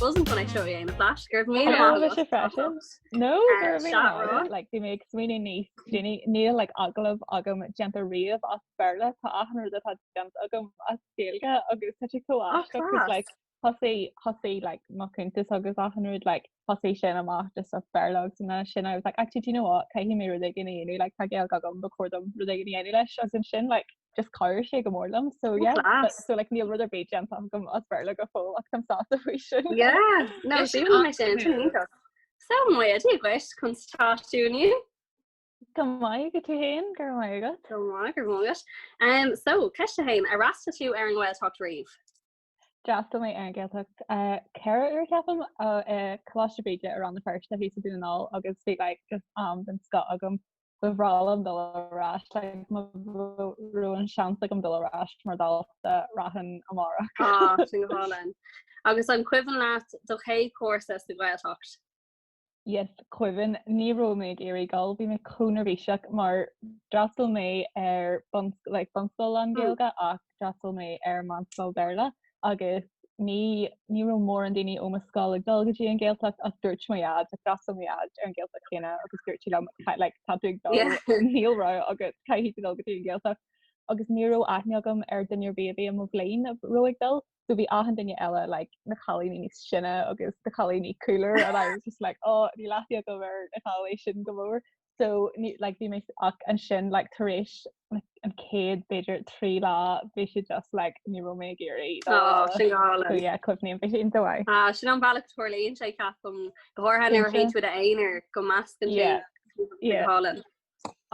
buzzing chun é seo a dhéanamh leat, go raibh míle maith agat. freisin. No go raibh míle maith agat. Like bhí mé ag smaoineamh níos déanaí níl like agallamh agam déanta riamh as Béarla tá achan rud atá déanta agam as Gaeilge agus tá sé chomh aisteach cos like thosaigh thosaigh like mo chuntas agus achan rud like thosaigh sin amach just as Béarla agus ansin I was like actually do you know what caithfidh mé rud éigin a dhéanamh like tá Gaeilge agam ba chóir dom rud éigin a dhéanamh leis agus ansin like just chabhraigh sé go mór liom so yeah but, so like níl rud ar bith déanta agam as Béarla go fóill ach táim sásta faoi sin. Yeah, no sin mé sin sin iontach. So Moya, Dia dhuit conas tá tú inniu? Go maith agus tú féin go raibh maith agat. Go maith go raibh maith agat. Um, so ceist a haon, ar fhreastail tú ar an nGaeltacht riamh? D'fhreastail mé ar an Ghaeltacht uh, 4 uair ceapaim uh, uh, Coláiste Bhríde i Rann na Feirste thíos i Dún na nGall agus bhí like, just am den scoth agam Ba bhreá liom dul ar ais, like, má raibh an seans agam dul ar ais mar dhalta rachainn amárach. Ah, sin go hálainn. Agus an cuimhin leat do chéad chúrsa sa Ghaeltacht? Yes, cuimhin. Ní raibh mé ag iarraidh dul, bhí mé chomh neirbhíseach mar d'fhreastail mé ar bun, like, bunscoil lán-Ghaeilge ach d'fhreastail mé ar meánscoil Béarla agus ní ní raibh mórán daoine ó mo scoil ag dul go dtí an Ghaeltacht ach dúirt mo dhaid like d'fhreastail mo dhaid ar an Ghaeltacht chéanna agus dúirt sé liom like tá tú ag dul níl rogha agat caithfidh tú dul go dtí an Ghaeltacht agus ní raibh aithne agam ar duine ar bith a bhí i mo bhliain a raibh ag dul so bhí achan duine eile like na cailíní níos sine agus na cailíní cooler and I was just like oh níl aithne agam ar na cailíní sin go mór so ní like bhí mé ach ansin like tar éis an chéad b'fhéidir 3 lá bhí sé just like ní raibh mé ag iarraidh oh, sin go hálainn. so yeah cuimhním bhí sé iontach maith. Ah, sin an bealach a tarlaíonn sé ceapaim go háirithe nuair a théann tú i d'aonar go meascann Yeah. tú go hálainn.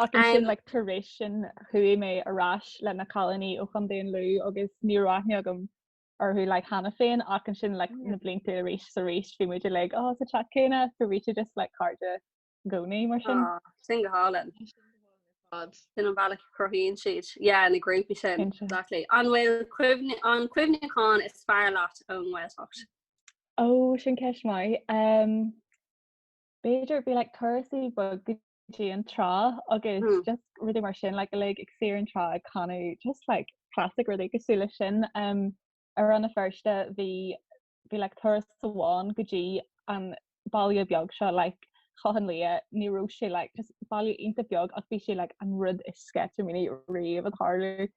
Ach ansin like tar éis sin chuaigh mé ar ais le na cailíní ó Chontae an Lú agus ní raibh aithne agam orthu like cheana féin ach ansin like na blianta arís is arís bhí muid uilig oh sa teach céanna so bhí sé just like cairde i gcónaí mar sin. Ah, sin go hálainn. Sin an bealach a chruthaíonn siad. Yeah, na grúpaí sin. Cinnte. Exactly. An bhfuil cuimhne an cuimhneachán is fearr leat ón nGaeltacht? Ó, sin ceist maith. Um, b'fhéidir bhí like turasaí beag go dtí an trá agus Hmm. just rudaí mar sin like uilig ag suí ar an trá ag canadh just like classic rudaí cosúil leis sin. Um, i Rann na Feirste bhí bhí like turas amháin go dtí an baile beag seo like Clochán Liath ní raibh sé like just baile iontach beag ach bhí sé like an rud is sceitimíní riamh a tharla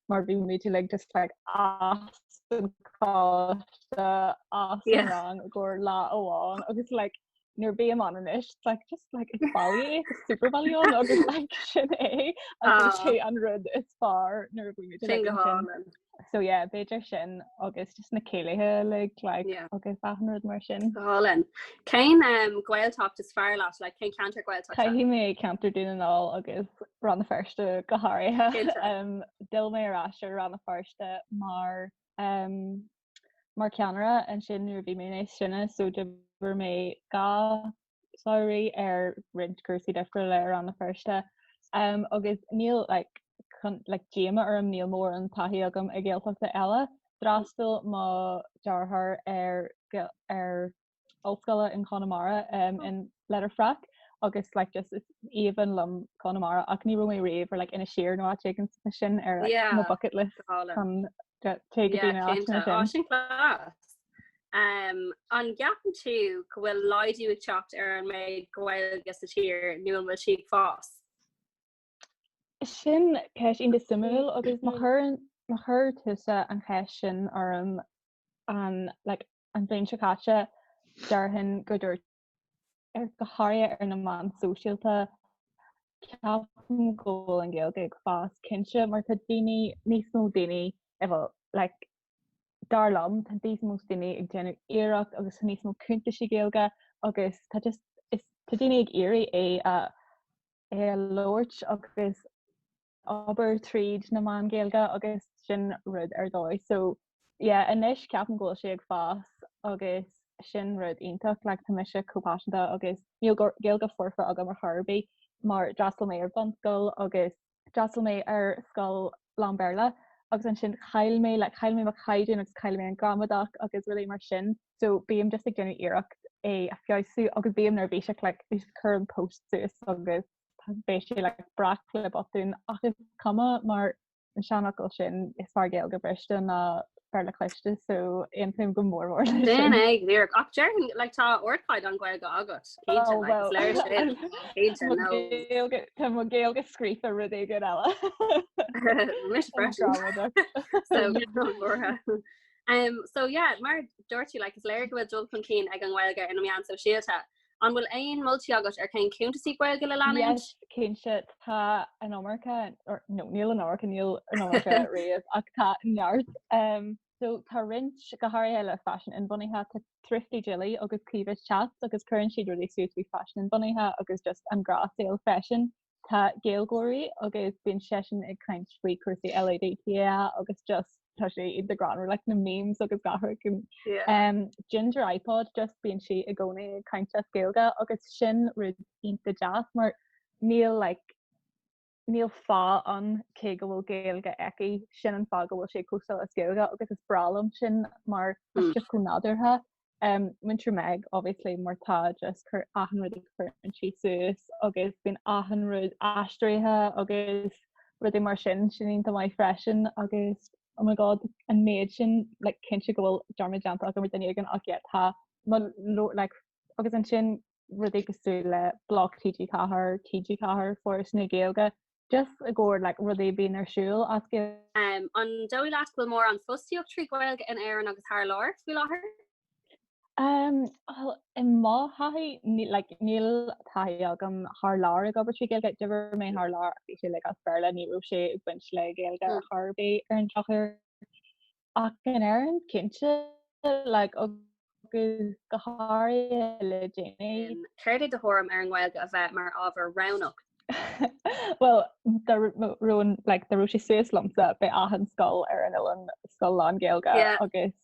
mar bhí muid uilig just like as an choláiste as an Yeah. rang i gcomhair lá amháin agus like nuair a bím ann anois it's like just like is baile é it's super baile ann agus like sin é agus Ah. sé an rud is fearr nuair a bhí muid Sin uilig go ansin. hálainn. So yeah, b'fhéidir sin agus just na céilithe uilig like Yeah. agus achan rud mar sin. Go hálainn. Cén um, Gaeltacht is fearr leat, like, cén ceantar Gaeltachta? Caithfidh mé ceantar Dún na nGall agus Rann na Feirste go háirithe. Cinnte. Um, D'fhill mé ar ais ar Rann na Feirste mar um, mar ceannaire ansin nuair a bhí mé níos sine so d'oibir mé 2 samhradh ar roinnt cúrsaí difriúla i Rann na Feirste um, agus níl like, chun, like, díoma orm níl mórán taithí agam i Gaeltachta eile. D'fhreastail mo deartháir ar ar ollscoile in Conamara um, in Letterfrack agus like just is aoibhinn liom Conamara ach ní raibh mé riamh ar like Inis Oírr nó áit éigin sa sin ar like, Yeah, mo bucket list go hálainn. chun téigh go dtí Yeah, na áiteanna cinnte. Á, sin. sin class. Um, an gceapann tú go bhfuil laghdú ag teacht ar an méid Gaeilge sa tír nó an bhfuil sí ag fás? Sin ceist iontach suimiúil agus má chuir má chuir tusa an cheist sin orm an like, an bhliain seo caite déarfainn go dúirt ar go háirithe ar na meáin sóisialta ceapaim go bhfuil an Ghaeilge ag fás cinnte mar tá daoine níos mó daoine eh bhuel like dar liom tá níos mó daoine ag déanamh iarracht agus tá níos mó cuntaisí Gaeilge agus tá just is tá daoine ag iarraidh é a é a labhairt agus obair tríd na meáin Ghaeilge agus sin rud ar dóigh. So yeah, anois ceapaim go bhfuil sé ag fás agus sin rud iontach, like tá mise chomh paiseanta agus níl Gaeilge foirfe agam ar chor ar bith mar d'fhreastail mé ar bhunscoil agus d'fhreastail mé ar scoil lán-Bhéarla agus ansin chaill mé like chaill mé mo chaighdeán agus chaill mé an gramadach agus rudaí mar sin so bím just ag déanamh iarracht é a feabhsú agus bím neirbhíseach like cuirim post suas agus beidh sé like breac le botúin ach is cuma mar an seanfhocal sin is fearr Gaeilge briste ná Béarla cliste so aontaím go mór mór leis sin. Sin é go díreach. Ach déarfainn like tá ardchaighdeán Gaeilge agat cinnte Oh like well is léir sin cinnte Mo no. Ghaeilge tá mo Ghaeilge scríofa rud éigin eile. Mise An freisin. gramadach. So buartha. Um, so yeah, mar dúirt tú like is léir go bhfuil dul chun cinn ag an nGaeilge ar na meáin sóisialta. An bhfuil aon moltaí agat ar cén cuntasaí Gaeilge le leanúint? Yes, cinnte, tá an iomarca, or no, níl an iomarca, níl an iomarca riamh, ach tá neart. Um, so tá roinnt, go háirithe le faisean inbhuanaithe, tá Thrifty Jilly agus Caoimhe Chats agus cuireann siad rudaí suas faoi faisean inbhuanaithe agus just an gnáthshaol freisin. Tá Gaeilgeoirí agus bíonn seisean ag caint faoi cúrsaí LADTA agus just tá sé iontach greannmhar like na memes agus gach rud and Yeah. um, Ginger iPod just bíonn sí i gcónaí ag caint as Gaeilge agus sin rud iontach deas mar níl like níl fáth ann cé go bhfuil Gaeilge aici sin an fáth go bhfuil sí ag postáil as Gaeilge agus is breá liom sin mar tá sé just chomh nádúrtha. Um, Múinteoir Meg obviously mar tá just cur achan rud a chuireann sí suas agus bíonn achan rud aistrithe agus rudaí mar sin sin iontach maith freisin agus oh my god an méid sin like cinnte go bhfuil dearmad déanta agam ar duine éigin ach yeah tá mo leor like agus ansin rudaí cosúil le Bloc TG4, TG4, Foras na Gaeilge just i gcomhair like rudaí a bhíonn ar siúl as Gaeilge. Um, an dóigh leat go bhfuil mórán fostaíocht trí Ghaeilge in Éirinn agus thar lear faoi láthair? Um, well, i mo thaithí, ní, like, níl taithí agam thar lear ag obair trí Ghaeilge. D'oibir mé thar lear ach bhí sé like as Béarla, ní raibh sé ag baint le Gaeilge ar chor ar bith ar an drochuair. Ach in Éirinn, cinnte, like, agus go háirithe le déanaí. Céard é do thuairim ar an nGaeilge a bheith mar ábhar roghnach? Bhuel, dá raibh like, dá raibh sé suas liomsa, beidh achan scoil ar an oileán scoil lán-Ghaeilge Yeah. agus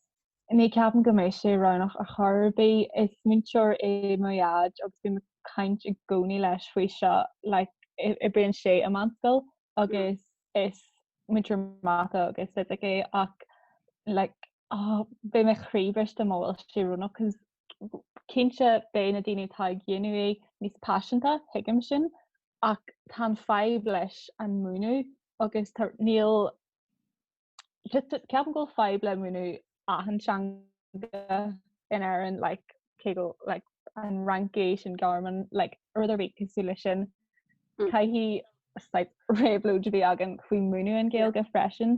ní ceapaim go mbeidh sé roghnach ar chor ar bith. Is múinteoir é mo dhaid agus bím ag caint i gcónaí leis faoi seo, like, oibríonn sé i meánscoil agus is múinteoir mata agus fisic é ach like oh beidh mo chroí briste má bhfuil sé roghnach 'cause cinnte beidh na daoine atá ag déanamh é níos paiseanta, thuigim sin, ach tá an fadhb leis an múineadh agus tá níl just ceapaim go bhfuil fadhb le múineadh achan teanga in Éirinn like cé go like an Fhraincis, an Ghearmáin, like rud ar bith cosúil leis sin. Caithfidh like réabhlóid a bheith againn faoi múineadh an Ghaeilge freisin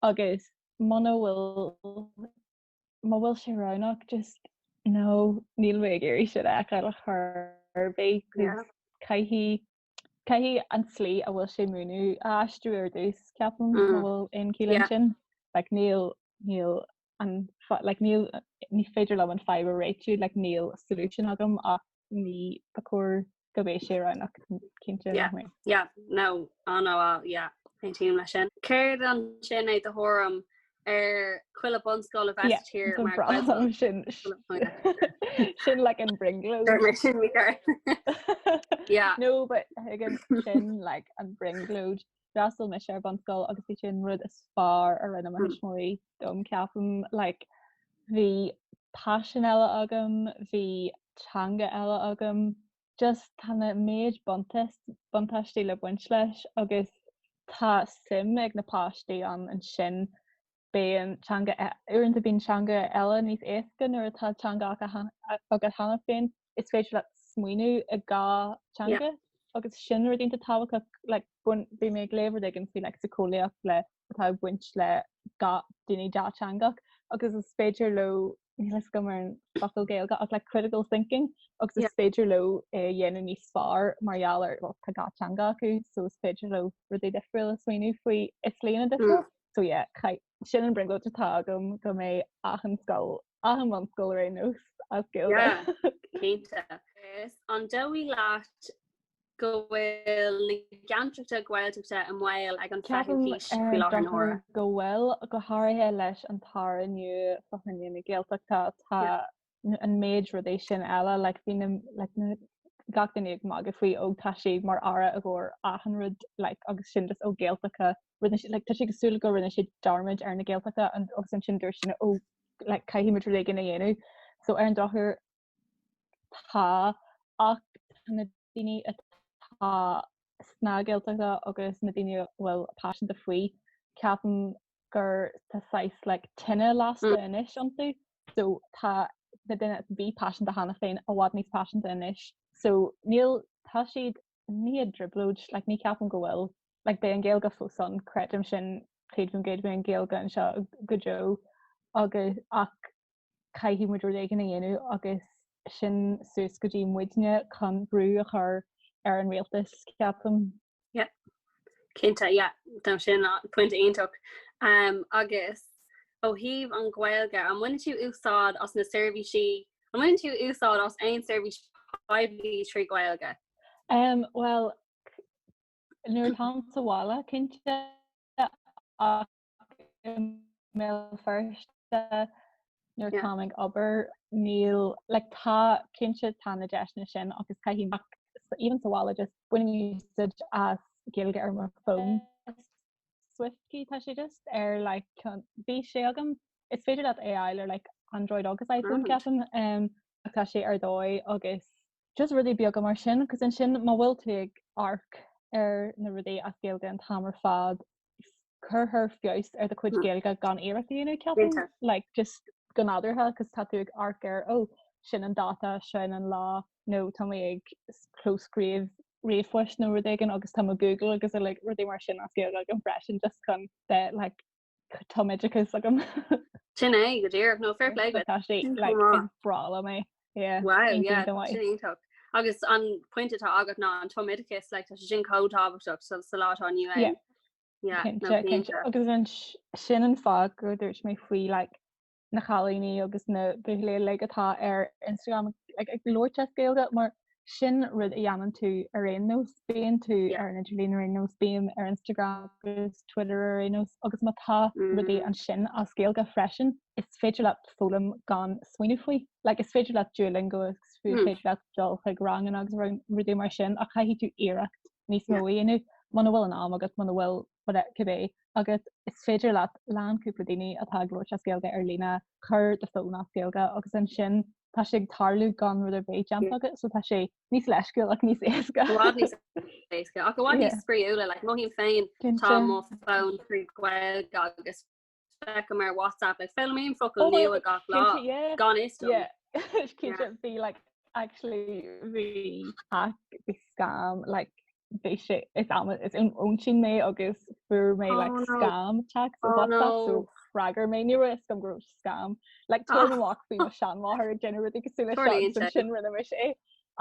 agus muna bhfuil má bhfuil sé roghnach just no níl mé ag iarraidh sin a fheiceáil ar chor ar bith 'cause caithfidh caithfidh an tslí a bhfuil sé múineadh a aistriú ar dtús ceapaim má bhfuil aon chiall ansin like níl níl an like níl ní féidir liom an fadhb a réitiú like níl solution agam ach ní ba chóir go mbeidh sé roghnach cinnte Yeah, yeah, no, an oh, yeah, aontaím leis sin. Céard ansin é do thuairim ar chuile bunscoil a bheith sa tír mar Gaelscoil? Sin sin like an brionglóid. Dúirt mé sin mícheart. Yeah. No, but thuigim sin like an brionglóid. D'fhreastail mise ar bunscoil agus bhí sin rud is fearr a rinne mo thuismitheoirí dom ceapaim like bhí paisean eile agam, bhí teanga eile agam, just tá na méid buntáistí le baint leis agus tá suim ag na páistí ann ansin bíonn teanga uaireanta bíonn teanga eile níos éasca nuair atá teanga agat cheana féin is féidir leat smaoineamh i dhá teanga agus sin rud iontach tábhachtach like bhí mé ag léamh rud éigin faoi like síceolaíocht le atá ag baint le daoine dátheangach agus is féidir leo níl fhios agam ar an focal Gaeilge ach like critical thinking agus is féidir leo é a dhéanamh níos fearr mar gheall ar well tá dhá teanga acu so is féidir leo rudaí difriúla a smaoineamh faoi i slíonna difriúla. So yeah, sin an brionglóid atá agam go mbeidh achan scoil, achan bhunscoil ar aon nós as Gaeilge. Yeah, cinnte. An dóigh leat go bhfuil na ceantracha Gaeltachta i mbaol ag an 20ú Ceapaim haois ar faoi an láthair na drochuair huaire? go bhfuil, go háirithe leis an tAire nua fá choinne na Gaeltachta, tá an méid rudaí sin eile, like bhí na, like na, gach duine ag magadh faoi, ó tá sí mar aire i gcomhair achan rud, like agus sin just ó Gaeltachta, rinne sí, like tá sé cosúil go rinne sé dearmad ar na Gaeltachta agus ansin dúirt sí, ó like caithfidh muid rud éigin a dhéanamh. So ar an drochuair, Tá, ach tá na daoine atá sna Gaeltachta agus na daoine a bhfuil paiseanta faoi, ceapaim. gur tá saghas like tine lasta anois iontu so tá na daoine a bhí paiseanta cheana féin i bhfad níos paiseanta anois so níl tá siad ní i dtrioblóid like ní ceapaim go bhfuil like beidh an Ghaeilge fós ann creidim sin 100% beidh an Ghaeilge anseo go deo agus ach caithfidh muid rud éigin a dhéanamh agus sin suas go dtí muidne chun brú a chur ar an rialtas ceapaim. Yeah. Cinnte, yeah. Tá sin pointe iontach. Um, agus ó thaobh an Ghaeilge, an mbaineann tú úsáid as na seirbhísí, an mbaineann tú úsáid as aon seirbhís poiblí trí Ghaeilge? Um, well, nuair atáim sa bhaile cinnte ach i mBéal Feirste nuair atáim ag obair níl like tá cinnte tá na deiseanna sin agus caithfidh ach even sa bhaile just bainim úsáid as Gaeilge ar mo phone. SwiftKey tá sé just ar like bhí sé agam is féidir leat é a fháil ar like Android agus iPhone ceapaim um, ach tá sé ar dóigh agus just rudaí beaga mar sin cos ansin má bhfuil tú ag amharc ar na rudaí as Gaeilge an t-am ar fad cuirtear feabhas ar do chuid Gaeilge gan iarracht a dhéanamh ceapaim like just go nádúrtha cos tá tú ag amharc ar oh sin an dáta sin an lá nó tá mé ag clóscríobh ríomhphoist nó rud éigin agus tá mo Google agus like rudaí mar sin as Gaeilge agam freisin just chun bheith like tumoideachas agam. Sin é go díreach no fair play tá sé like is breá liom é. Yeah. Wow, yeah, sin iontach. Agus an pointe atá agat ná an tumoideachas like, tá sé sin chomh tábhachtach sa sa lá atá inniu ann. Yeah. Yeah, Cinnte, no, cinnte. cinnte. Agus an sin an fáth go dúirt mé faoi like, na cailíní agus na buachaillí uilig atá ar Instagram like, ag labhairt as Gaeilge mar sin rud a dhéanann tú ar aon nós, bíonn tú Yeah. ar an idirlíon ar aon nós, bím ar Instagram agus Twitter ar aon nós agus má tá rudaí Mm. ansin as Gaeilge freisin, is féidir leat foghlaim gan smaoineamh faoi. Like, is féidir leat Duolingo agus Mm. féidir leat dul chuig ranganna agus rudaí mar sin ach caithfidh tú iarracht níos Yeah. mó a dhéanamh muna bhfuil an am agat, muna bhfuil cibé agat, is féidir leat lean cúpla daoine atá ag labhairt as Gaeilge ar líne, cuir do fón as Gaeilge agus ansin tá sé ag tarlú gan rud ar bith déanta agat so tá sé níos leisciúil ach níos éasca. I bhfad níos éasca ach i bhfad níos spraíúla like mothaím féin tá mo fón trí Ghaeilge agus feicim ar WhatsApp like foghlaimím focal Oh, nua gach lá cinnte, yeah. gan fhios dom. Yeah. Cinnte bhí like actually bhí hack bhí scam like bhí sé is am is óintín mé agus fuair mé like Oh no. scam text Oh WhatsApp no. so freagair mé ní raibh a fhios agam go raibh scam like Ah. tabhair mé amach faoi mo seanmháthair ag déanamh rudaí cosúil leis seo Tarlaíonn agus sé. ansin rinne mise é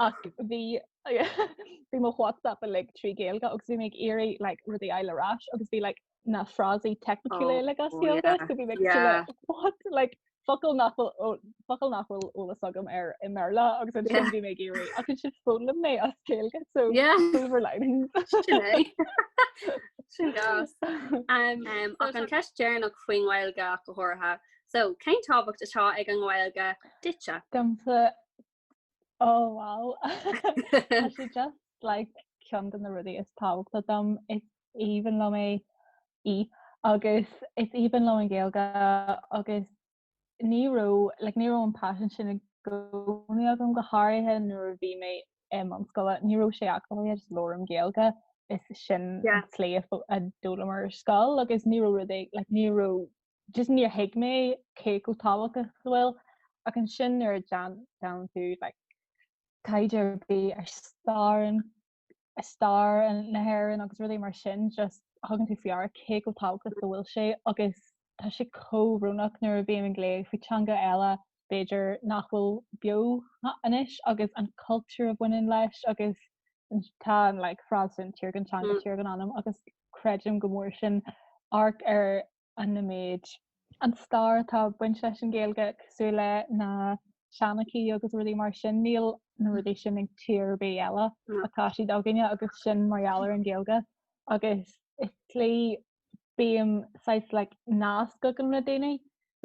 ach bhí bhí mo WhatsApp uilig trí Ghaeilge agus bhí mé ag iarraidh like rudaí a fháil ar ais agus bhí like na frásaí teicniúla Oh, uilig as oh, Gaeilge yeah. so bhí mé Yeah. like what like focal nach bhfuil focal nach bhfuil eolas agam air i mBéarla agus ansin Yeah. bhí mé ag iarraidh ach ansin foghlaim mé as Gaeilge so Yeah. silver linings. Sin é. Sin gas. Um, um, ach an ceist deireanach faoin nGaeilge ach go háirithe. So, cén tábhacht atá ag an nGaeilge duitse? Domsa oh wow Tá sé just like ceann de na rudaí is tábhachtaí dom is aoibhinn liom é í agus is aoibhinn liom an Ghaeilge agus ní raibh like ní raibh an paisean sin i gcónaí agam go háirithe nuair a bhí mé i mbunscoil ní raibh sé ach oh yeah just labhraím Gaeilge is sin Yeah. an tslí a fo- a d'fhoghlaim ar scoil agus ní raibh rud like ní raibh just níor thuig mé cé chomh tábhachtach is a bhfuil ach ansin nuair a déanann tú like taighde ar bith ar stair an stair na hÉireann agus rudaí mar sin just thugann tú faoi deara cé chomh tábhachtach is a bhfuil sé agus tá sé chomh brónach nuair a bhím ag léamh faoi teanga eile b'fhéidir nach bhfuil beo anois agus an cultúr a bhaineann leis agus tá an like frása sin tír gan teanga tír gan anam agus creidim go mór sin amharc ar an méid an stair atá ag baint leis an Ghaeilge cosúil le na seanchaí agus rudaí mar sin, níl na rudaí sin ag tír ar bith eile ach tá siad againne agus sin mar gheall ar an Ghaeilge agus is slí bím saghas like nasc agam le daoine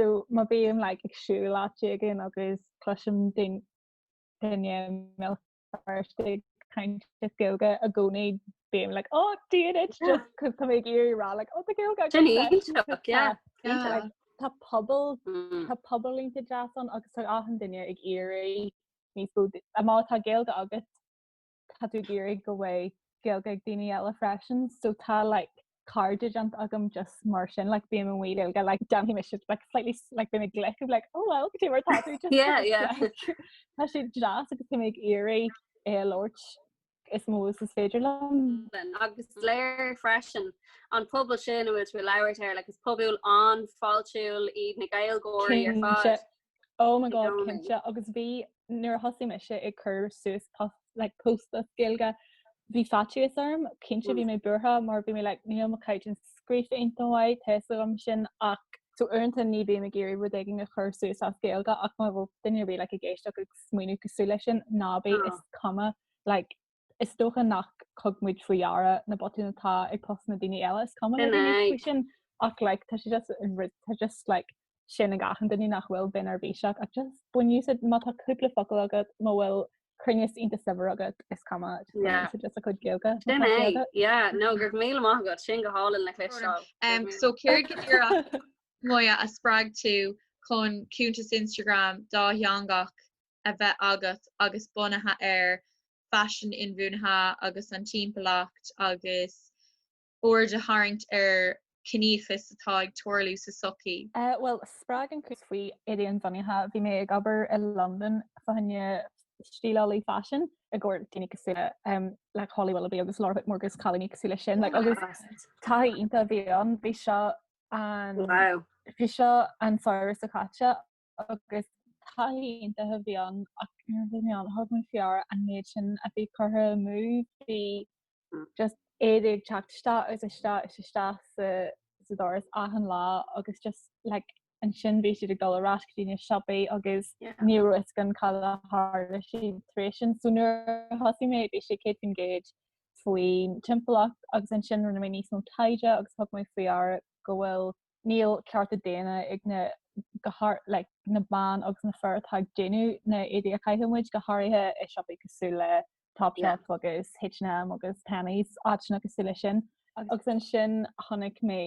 so má bím like ag siúl áit éigin agus cloisim duine i mBéal Feirste ag caint as Gaeilge i gcónaí bím like oh Dia duit just cos tá mé ag iarraidh rá like oh tá Gaeilge agam Sin freisin iontach, cos yeah, tá iontach. like tá pobal Mm. tá pobal iontach deas ann agus tá achan duine ag iarraidh níos mó má tá Gaeilge agat tá tú ag iarraidh go mbeidh Gaeilge ag daoine eile freisin so tá like. cairde déanta agam just mar sin like bím amuigh Gaeilge like déanfaidh mise like slightly like beidh mé glic like oh well cad é mar tá tú just yeah yeah tá sé deas agus tá mé ag iarraidh é a labhairt is mó is is féidir liom. Agus is léir freisin an pobal sin a bhfuil tú ag labhairt air, like is pobal an-fháiltiúil iad na Gaeilgeoirí ar fad. Oh my god, cinnte agus bhí nuair a thosaigh mise ag cur suas post like post as Gaeilge bhí faitíos orm, cinnte bhí mé buartha mar bhí mé like níl mo chaighdeán scríofa iontach maith, tá fhios agam sin ach so uaireanta ní bhím ag iarraidh rud éigin a chur suas as Gaeilge ach má bhfuil duine ar bith like ag éisteacht ag smaoineamh cosúil leis sin ná bí is cuma like is dócha nach thug muid faoi deara na botúin atá ag postanna daoine eile is cuma le daoine faoi sin ach like tá sé just an rud tá just like sin ag achan duine nach bhfuil bí neirbhíseach ach just bain úsáid má tá cúpla focal agat má bhfuil cruinneas iontach saibhir agat is cuma just bain úsáid as do chuid Gaeilge má tá sé agat. Yeah, no, go raibh míle maith agat, sin go hálainn le cloisteáil. Um, so céard go díreach Moya a spreag tú chun cuntas Instagram dátheangach a bheith agat agus bunaithe ar faisean inbhuanaithe agus an timpeallacht agus aird a tharraingt ar ciníochas atá ag tarlú sa tsochaí. Bhuel, spreag an cuntas faoi éadaí inbhuanaithe. Bhí mé ag obair i Londain fá choinne stíleálaí faisin i gcomhair daoine cosúil le like Holly Willoughby agus Laura Whitmore agus cailíní cosúil leis sin. Like, agus taithí iontach a bhí ann. Bhí seo an bhí seo an samhradh seo caite agus taithí iontach a bhí ann ach nuair a bhí mé ann thug mé faoi deara an méid sin a bhí curtha amú bhí just éadaí ag teacht isteach agus isteach is isteach sa sa doras achan lá agus just like ansin bhí siad ag dul ar ais go dtí na siopaí agus ní raibh fhios againn cad a tharla siad tar éis sin. So nuair a thosaigh mé bhí sé 100% faoin timpeallacht agus ansin rinne mé níos mó taighde agus thug mé faoi deara go bhfuil níl cearta daonna ag na go háir like na ban agus na fir atá ag déanamh na éadaí a chaitheann muid, go háirithe i siopaí cosúil le Topshop agus H&M agus Penneys, áiteanna cosúil leis sin. Agus ansin chonaic mé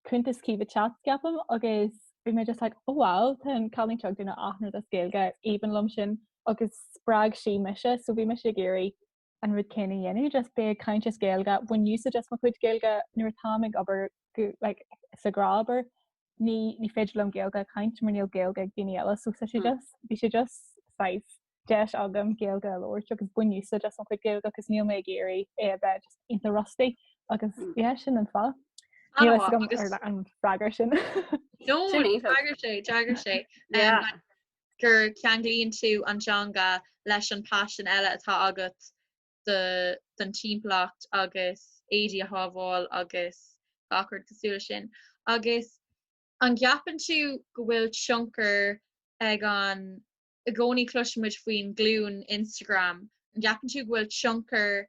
cuntas Caoimhe Chats ceapaim agus bhí mé just like oh wow tá an cailín seo ag déanamh achan rud as Gaeilge, aoibhinn liom sin agus spreag sí mise so bhí mise ag iarraidh an rud céanna a dhéanamh, just bheith ag caint as Gaeilge, bain úsáid as mo chuid Gaeilge nuair atáim ag obair go like sa ghnáthobair, ní ní féidir liom Gaeilge a chaint mar níl Gaeilge ag daoine eile so tá sé just bhí sé just saghas deis agam Gaeilge a labhairt agus bain úsáid as mo chuid Gaeilge agus níl mé ag iarraidh é a bheith just iontach rusty agus yeah sin an fáth. Níl fhios agam ar an freagra sin. No, d'fhreagair sé, d'fhreagair sé. Gur ceanglaíonn tú an teanga leis an paisean eile atá agat do don timpeallacht agus éadaí a shábháil agus gach rud cosúil leis sin. Agus an gceapann tú go bhfuil tionchar ag an, i gcónaí cloiseann muid faoin ghlúin Instagram, an gceapann tú go bhfuil tionchar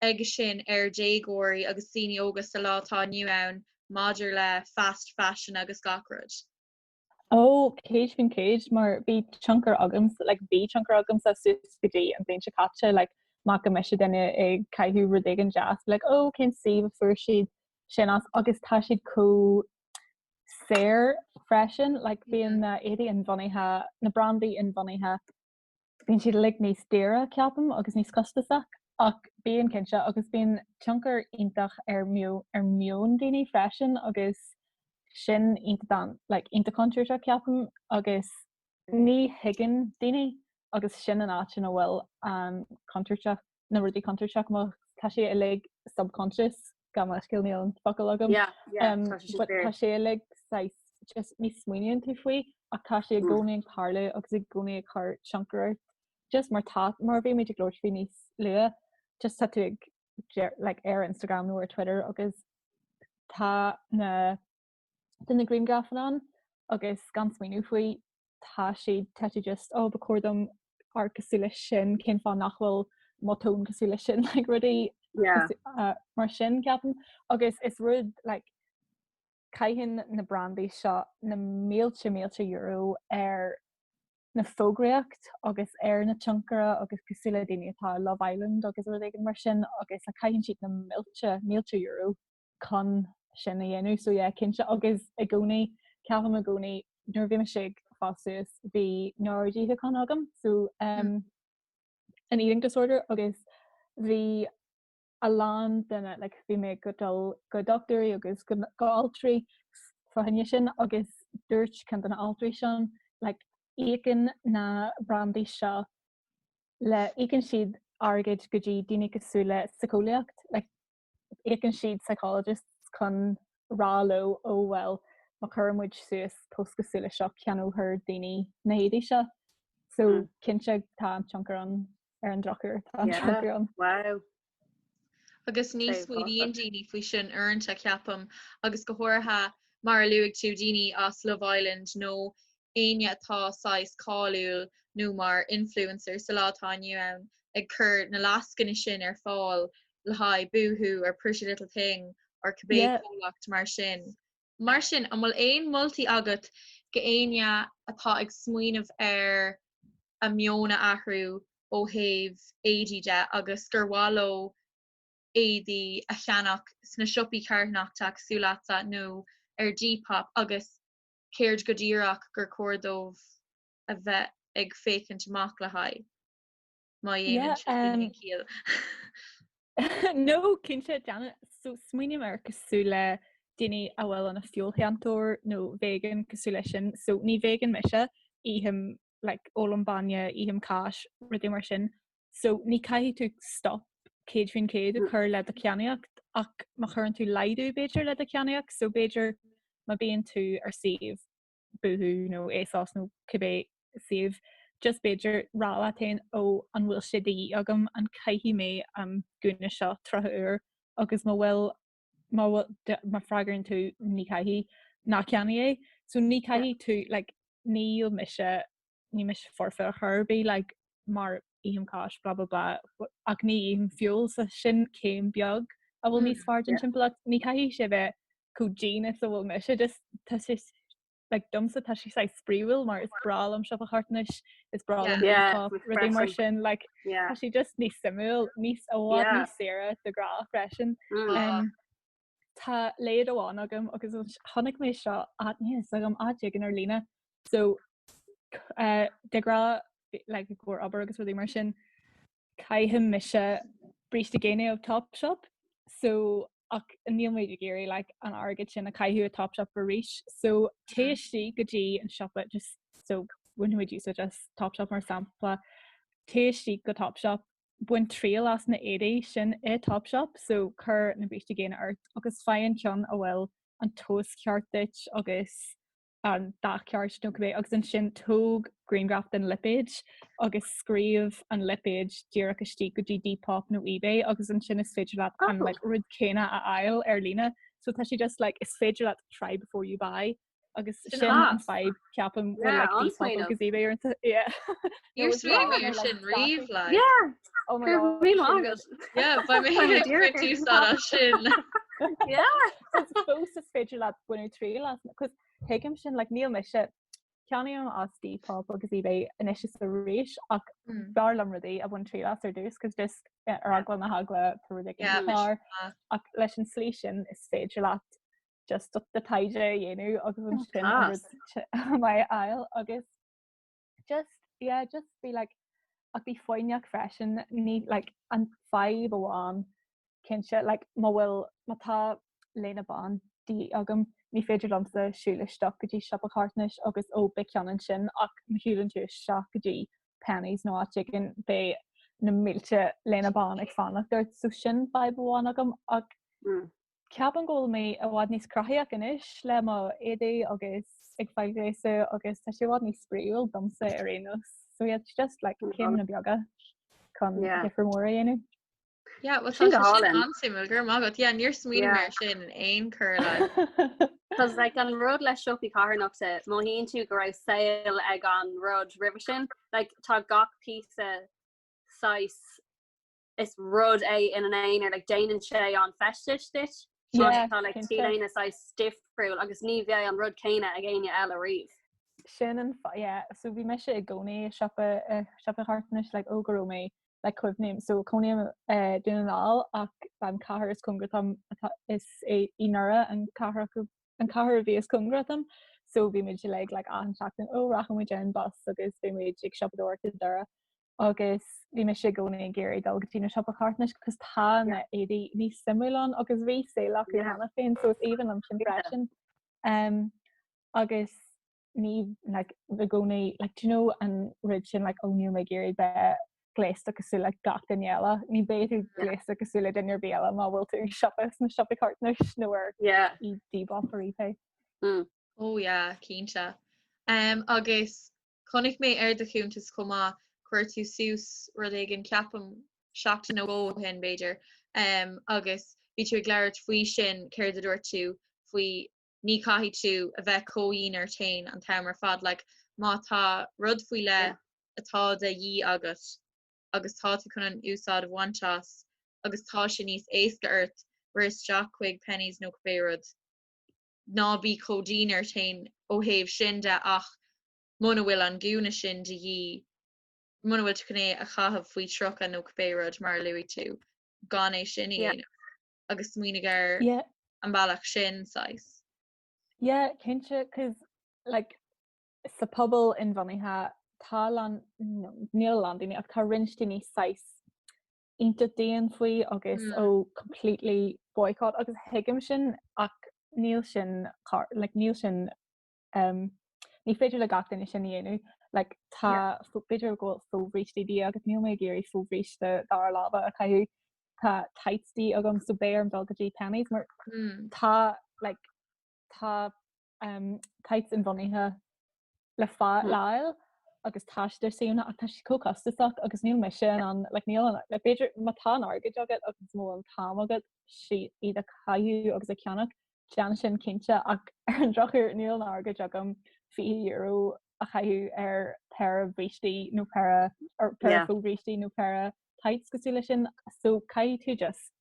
aige sin ar déagóirí agus daoine óga sa lá atá inniu ann maidir le fast fashion agus gach rud? Ó, 100% mar bhí tionchar agamsa, like bhí tionchar agamsa suas go dtí an bhliain seo caite, like má fhaca mise duine ag caitheamh rud éigin deas, like ó cén suíomh a fuair siad sin as agus tá siad chomh saor freisin, like bíonn na éadaí inbhuanaithe, na brandaí inbhuanaithe Bíonn siad uilig níos daoire, ceapaim, agus níos costasach, ach bíonn cinnte, agus bíonn tionchar iontach ar ar meon daoine freisin agus sin iontach like iontach contúirteach, ceapaim, agus ní thuigeann daoine agus sin an áit ina bhfuil an contúirteach, na rudaí contúirteach má tá sé uilig subconscious, gabh mo leithscéal níl an focal agam. Yeah, yeah, um, tá sé but tá sé uilig saghas just ní smaoiníonn tú faoi ach tá sé i mm. gcónaí ag tarlú agus i gcónaí ag cur tionchar ort. Just mar tá mar bhí muid ag labhairt faoi níos luaithe, just tá tú ag like, ar Instagram nó ar Twitter agus tá na tá na grianghrafanna ann agus gan smaoineamh faoi tá siad tá tú just oh ba chóir dom amharc cosúil leis sin cén fáth nach bhfuil mo tóin cosúil leis sin like rudaí yeah. uh, mar sin ceapaim agus is rud like caitheann na brandaí seo na mílte mílte euro ar na fógraíocht agus ar na tionchaire agus cosúil le daoine atá Love Island agus rud éigin mar sin agus like, caitheann siad na mílte mílte euro chun sin a dhéanamh so yeah cinnte agus i gcónaí ceapaim i gcónaí nuair a bhí mise ag fás suas bhí meabhair-itheachán agam so um, an eating disorder agus bhí. a lán duine like bhí mé ag dul go dochtúirí agus go go altraí fá choinne sin agus dúirt ceann de na altraí sin like íocann na brandaí seo le íocann siad airgead go dtí daoine cosúil le síceolaíocht like íocann siad psychologists chun rá leo ó well má chuireann muid suas post cosúil le seo ceannófar daoine na héadaí seo so cinnte tá an tionchar ann ar an drochuair tá an tionchar ann. Wow. Agus ní smaoiníonn daoine faoi sin uaireanta ceapaim agus go háirithe mar a luaigh tú daoine as Love Island nó éinne atá saghas cáiliúil nó mar influencer sa lá atá inniu ann ag cur na lascainí sin ar fáil le haghaidh Boohoo or Pretty Little Thing or cibé comhlacht mar sin. Mar sin, an bhfuil aon moltaí agat go éinne atá ag smaoineamh ar a meon a athrú ó thaobh éadaí de agus gur mhaith leo éadaí a cheannach sna siopaí carthanachta cosúil leatsa nó ar Depop agus céard go díreach gur chóir dóibh a bheith ag féachaint amach le haghaidh? Má dhéanann sé sin aon chiall. No, cinnte, déanann. So smaoiním air cosúil le daoine a bhfuil ina feoilséantóir nó vegan cosúil leis sin. So ní vegan mise, ithim like ólaim bainne, ithim cáis, rudaí mar sin. So ní caithfidh tú stop 100% a chur le do cheannaíocht ach má chuireann tú laghdú b'fhéidir le do cheannaíocht, so b'fhéidir má bíonn tú ar suíomh Boohoo nó ASOS nó cibé suíomh, just b'fhéidir rá leat féin ó an bhfuil sé de dhíth agam, an caithfidh mé an gúna seo 30 uair agus má bhfuil má bhfuil má freagraíonn tú ní caithfidh, ná ceannaigh é. So ní caithfidh tú like níl mise níl mise foirfe ar chor ar bith like mar ithim cáis blah blah blah ach ní ithim feoil so sin céim beag a bhfuil níos fearr don timpeallacht. Ní caithfidh sé bheith chomh dian is a bhfuil mise just tá sé like domsa tá sé saghas spraíúil mar is breá liom siopa carthanais is breá liom yeah, rudaí mar sin like yeah. tá sé just níos suimiúil níos i bhfad níos saoire de ghnáth freisin. Mm. Um, Tá leid amháin agam agus chonaic mé seo áit níl a fhios agam áit éigin ar líne so uh, de ghnáth like, i gcomhair obair agus rudaí mar sin caithim mise bríste géine ó Topshop so ach níl muid ag iarraidh like, an airgead sin a chaitheamh i Topshop arís so téigh istigh go dtí an siopa just so bainfidh muid úsáid as Topshop mar sampla téigh istigh go Topshop bain triail as na éadaí sin i Topshop so cuir na brístí géine ort agus faigh an ceann a bhfuil an tomhas ceart duit agus an dath ceart nó cibé agus ansin tóg grianghraf den lipéad agus scríobh an lipéad díreach istigh go dtí Depop nó eBay agus ansin is féidir leat an like, rud céanna a fháil ar líne. So tá sé just like is féidir leat try before you buy agus sin an fadhb ceapaim bhfuil like Depop agus eBay uaireanta. Yeah. Níor smaoinigh mé ar sin riamh like. Yeah. Oh my God. Mí agat. Yeah, beidh mé ag baint úsáid as sin. Yeah. Fós is féidir leat baineadh triail as cos tuigim sin like níl mise ceannaím as Depop agus eBay anois is arís ach b'fhearr liom rudaí a bhain triail as ar dtús cos just ar eagla na heagla tá rud éigin cearr ach leis an slí sin is féidir leat just do taighde a dhéanamh agus ansin an rud maith a fháil agus just yeah just be like ach bí foighneach freisin ní like an fadhb amháin cinnte like má bhfuil má tá léine bán de dhíth agam ní féidir liomsa siúl isteach go dtí siopa carthanais agus ó beidh ceann ansin ach má shiúlann tú isteach go dtí Penneys nó áit éigin beidh na mílte léine bán ag fanacht ort so sin fadhb amháin agam ach mm. Ceapaim go bhfuil mé i bhfad níos cruthaíoch anois le mo éadaí agus ag fáil gléasadh agus tá sé i bhfad níos spraíúil domsa ar aon nós. So yeah, it's just like céimeanna beaga chun difear mór a dhéanamh. Yeah, well tá sé sin an-suimiúil, go raibh maith agat. Yeah, níor smaoinigh mé ar sin in aon chor like. Cos like an rud le siopaí carthanachta, mothaíonn tú go raibh saol ag an rud roimhe sin, like tá gach píosa saghas is rud é ina aonar like déanann sé an feisteas duit yeah, tá like t-léine saghas difriúil agus ní bheidh an rud céanna ag éinne eile riamh. Sin an yeah, so bhí mise i gcónaí i siopa uh, siopa carthanais like ó go raibh mé like cuimhním so cónaím uh, Dún na nGall ach an cathair is cóngaraí dom is é í nDoire an cathair an cathair a bhí is cóngaraí dom so bhí muid like like achan seachtain ó rachaidh muid ar an bus agus bhí muid ag siopadóireacht i nDoire. Agus bhí mise i gcónaí ag iarraidh dul go dtí na siopa carthanais cos tá na éadaí níos suimiúla ann agus bhí sale acu cheana féin so is aoibhinn liom sin freisin. Um, agus ní like, i gcónaí like, do you know an rud sin like, oh, níl mé ag iarraidh bheith gléasta cosúil le gach duine eile. Ní bheidh tú gléasta cosúil le duine ar bith eile má bhfuil tú ag siopadh sna siopaí carthanais nó ar yeah. Depop or eBay. Mm. Oh yeah, cinnte. Um, agus Chonaic mé ar do chuntas chomh maith, chuir tú suas rud éigin, ceapaim, seachtain nó dhó ó shin, b'fhéidir, agus bhí tú ag labhairt faoi sin, céard a dúirt tú faoi ní chaithfidh tú a bheith chomh dhian ort féin an t-am ar fad, like má tá rud faoi leith atá de dhíth agat agus tá tú chun an úsáid a bhaint as agus tá sé níos éasca ort rith isteach chuig Penneys nó cibé rud, ná bí chomh dian ort féin ó thaobh sin de ach muna bhfuil an gúna sin de dhíth, muna bhfuil tú chun é a chaitheamh faoi 30 nó cibé rud mar a luaigh tú, gan é sin a dhéanamh agus smaoinigh ar an bealach sin, saghas. Yeah, cinnte, cos like sa pobal inbhuanaithe tá a lán, no, níl a lán daoine ach tá roinnt daoine saghas iontach dian faoi agus ó completely boycott agus thuigim sin ach níl sin like níl sin um, ní féidir le gach duine sin a dhéanamh. Like, tá b'fhéidir go bhfuil fobhrístí de dhíth agus níl mé ag iarraidh fobhríste dara láimhe a chaitheamh. Tá tights de dhíth agam so beidh orm dul go dtí Penneys mar mm. tá like, tá um, tights inbhuanaithe le mm. fáil agus tá siad ar suíomhanna ach tá siad chomh costasach agus níl mise in ann like, níl an like, b'fhéidir má tá an airgead agat agus má bhfuil an t-am agat sí iad a chaitheamh agus a cheannach Déan sin cinnte ach ar an drochuair níl an airgead agam €20 a chaitheamh ar péire brístí nó péire ar péire fobhrístí nó péire tights cosúil leis sin so caithfidh tú just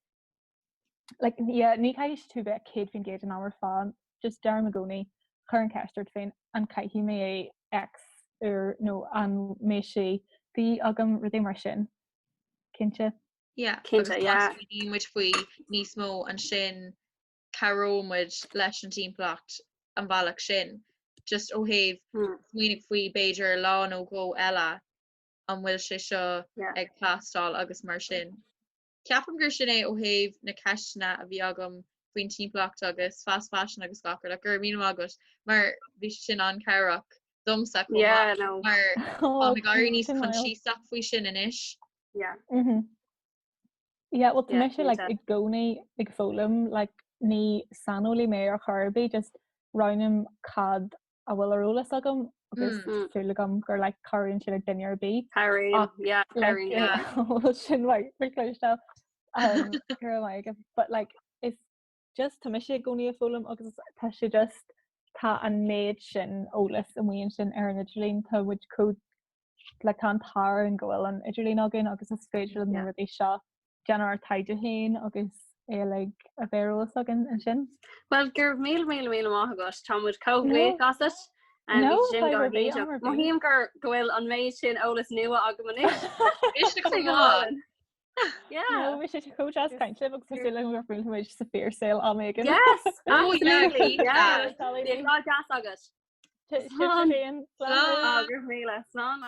like yeah ní chaithfidh tú bheith 100% an am ar fad just deirim i gcónaí cuir an ceist ort féin an caithfidh mé é X uair nó an mbeidh sé de dhíth agam rudaí mar sin cinnte. Yeah, cinnte, yeah. Smaoiníonn muid faoi níos mó ansin cabhróidh muid leis an timpeallacht an bealach sin. Just ó thaobh hmm. smaoinigh faoi b'fhéidir lá nó dhó eile an bhfuil sé seo ag teastáil agus mar sin. Ceapaim gur sin é ó thaobh na ceisteanna a bhí agam faoin timpeallacht agus fast fashion agus gach rud go raibh míle maith agat mar bhí sé sin an-chabhrach domsa chomh maith mar táim ag éirí níos coinsiasach faoi sin anois. Yeah. Mm -hmm. Yeah, well tá mise like i gcónaí ag foghlaim like ní saineolaí mé ar chor ar bith just roinnim cad a bhfuil ar eolas agam agus mm. súil agam gur like cabhraíonn sé le duine ar bith. Sin like cloisteáil um, but like is just tá mise i gcónaí ag foghlaim agus tá sé just tá an méid sin eolas amuigh ansin ar an idirlíon tá muid chomh like tá an t-ádh orainn go bhfuil an idirlíon againn agus is féidir linn na rudaí seo déanamh ár taighde féin agus é uilig a bheith ar eolas againn ansin. Well go raibh míle míle míle maith agat tá muid chomh buíoch asat. No, Mothaím gur go bhfuil an méid sin eolas nua agam anois. Yeah. No, bhí sé chomh deas caint libh agus tá súil agam gur bhuailfidh muid sa fíorshaol am éigin. Yes, absolutely. Yeah. Bíodh lá deas agat. Slán. Slán. Go raibh míle. Slán.